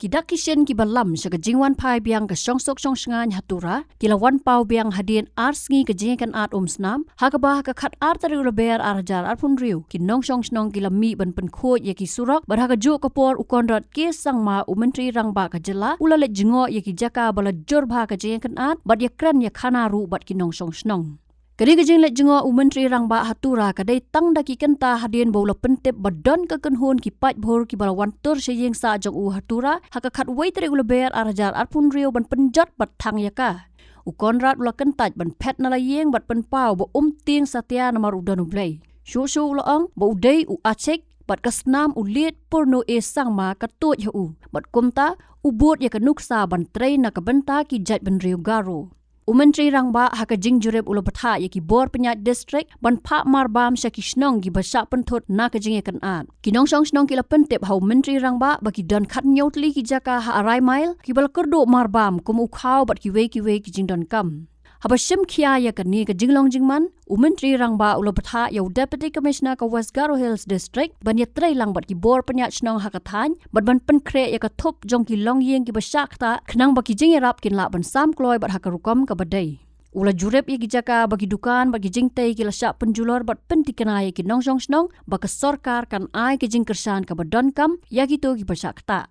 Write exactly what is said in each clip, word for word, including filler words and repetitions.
Dak ki shin ki ba lam sha ka jingwan phai biang ka shongsuk shongshngaiñ ha Tura, ki la wan paw biang hadien ar sngi ka jingïakynad um snam, ha kaba ha ka khat ar tarik u Lber ar hajar arphew hynriew, ki nongshong shnong ki la mih ban pynkhuid ïa ki surok, bad ha kajuh ka por u Conrad K Sangma u Myntri Rangbah ka jylla, u la leit jngoh ïa ki jaka ba la jur bha ka jingïakynad, bad ïakren ïakhana ruh bad ki nongshong shnong. Kane ka jingleit jngoh u Myntri Rangbah ha Tura ka dei tang da ki kynta hadien ba u la pyntip ba don ka kynhun ki paidbah ki ba la wan tur sha ïing sah jong u ha Tura, ha ka khatwei tarik u Lber ar hajar arphew hynriew ban pynjot bad thang ïa ka. U Conrad u la kyntait ban phet na la ïing bad pynpaw ba um tieng satia namar u don U Blei. Shuh shuh u la ong ba u dei u Achik, bad ka snam u Liet Purno A Sangma ka tuid ha u, bad kumta u bud ïa ka nuksa ban trei na ka bynta ki jaitbynriew Garo. U Myntri Rangbah ha ka jingjurip u la bthah ïa ki bor pynïaid district ban phah marbam sha ki shnong ki ba shah pynthut na ka jingïakynad. Ki nongshong shnong ki la pyntip ha u Myntri Rangbah ba ki don khathynñiew tylli ki jaka ha Arai Mile ki ba la kyrduh marbam kum u khaw bad kiwei kiwei ki jingdonkam. Haba shim khia ïa kane ka jinglong jingman, u Myntri Rangbah u la bthah ïa u Deputy Commissioner ka West Garo Hills District ban ïatrei lang bad ki bor pynïaid shnong ha ka thaiñ, bad ban pynkhreh ïa ka thup jong ki longïing ki ba shah ktah, khnang ba ki jingïarap kin lah ban sam kloi bad ha ka rukom ka ba dei. U la jurip ïa ki jaka ba ki dukan bad ki jingtei ki la shah pynjulor bad pyntikna ïa ki nongshong shnong ba ka sorkar kan ai ka jingkyrshan ka ba donkam ïa kito ki ba shah ktah.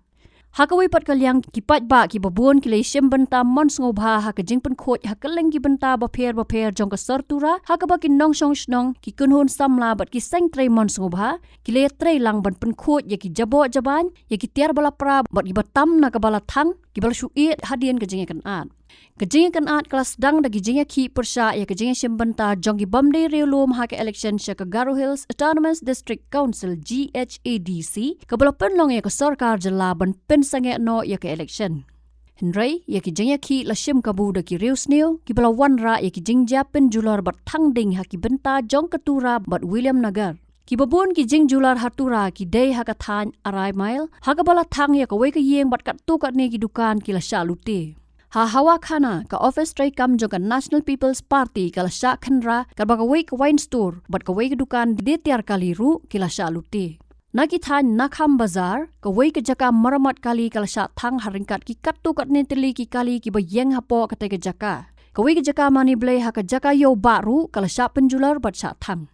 Ha kawei pat ka liang, ki paidbah ki ba bun ki la ïashim bynta mon sngewbha ha ka jingpynkhuid ha kylleng ki bynta bapher bapher jong ka sor Tura, ha kaba ki nongshong shnong, ki kynhun samla bad ki seng trei mon sngewbha ki la ïatrei lang ban pynkhuid ïa ki jaboh jabaiñ, ïa ki tiar ba la pra bad ki ba tam na ka ba la thang, ki ba la shu ïeh hadien ka jingïakynad. Ka jingïakynad ka la sdang da ka jingïakhih pyrshah ïa ka jingïashim bynta jong ki bym dei riewlum ha ka election sha ka Garo Hills Autonomous District Council, G H A D C, ka ba la pynlong ïa ka sorkar jylla ban pynsangeh noh ïa ka election. Hynrei ïa ka jingïakhih la shim kabu da ki riewsniew ki ba la wanrah ïa ka jingjia pynjulor bad thang ding ha ki bynta jong ka Tura bad Williamnagar. Ki ba bun ki jingjulor ha Tura ki dei ha ka thaiñ Arai Mile, ha ka ba la thang ïa kawei ka ïing bad katto katne ki dukan ki la shah lute. Ha Hawakhana, ka office treikam jong ka National People's Party ka la shah khynra, katba kawei ka wine store bad kawei ka dukan die tiar kali ruh ki la shah lute. Na ki thaiñ Nakham Bazar, kawei ka jaka maramat kali ka la shah thang ha ryngkat ki katto katne tylli ki kali ki ba ïeng hapoh katei ka jaka. Kawei ka jaka mane blei ha ka jaka ïew bah ruh ka la shah pynjulor bad shah thang.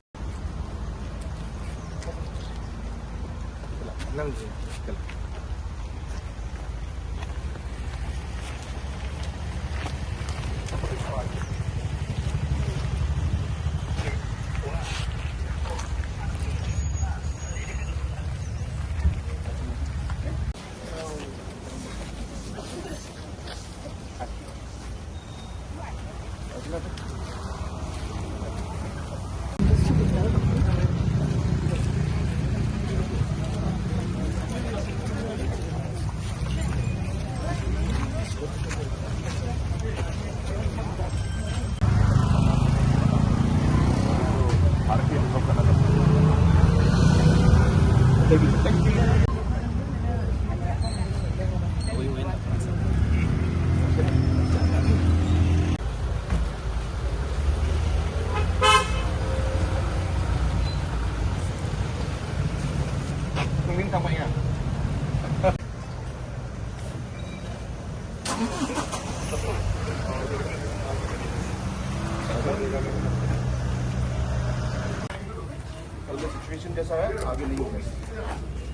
कल का सिचुएशन जैसा है, आगे नहीं होगा।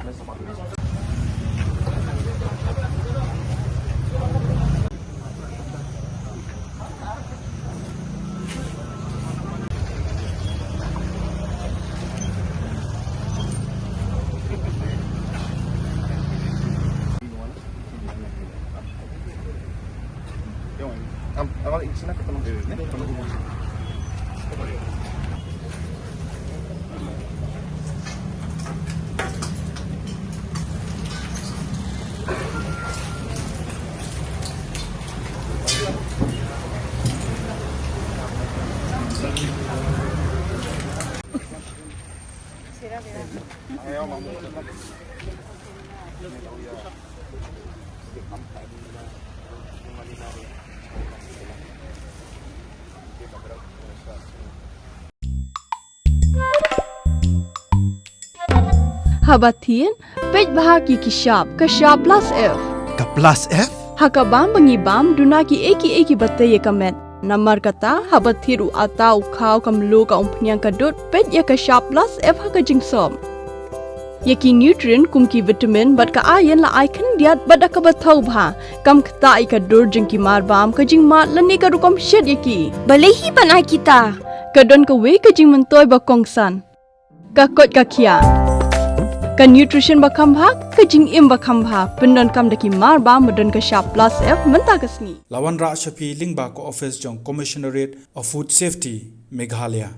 मैं समझ रहा हूँ। Haba thied, peit bha ki ki shap, ka shap Lux F. Ka Plus F? Ha ka bam ba ngi bam, duna ki ei ki ei ki ba tei ïa ka met. Namar kata, haba thied u ata, u khaw, ka mluh, ka umphniang, ka dud, peit ïa ka shap Plus F ha ka jingsop. Ïa ki nutrient kum ki vitamin bad ka iron la ai khyndiat bad da kaba thaw bha. Kam ktah ïa ka dur jong ki mar bam, ka jingmad lane ka rukom shet ïa ki. Balei hi ban ai kita? Ka don kawei ka jingmyntoi ba kongsan. Ka koit ka khiah. Ka nutrition ba kham bha, ka jingim ba kham bha. Pyndonkam da ki mar bam ba don ka shap Plus F mynta ka sngi. La wanrah sha phi lyngba ka office jong Commissionerate of Food Safety, Meghalaya.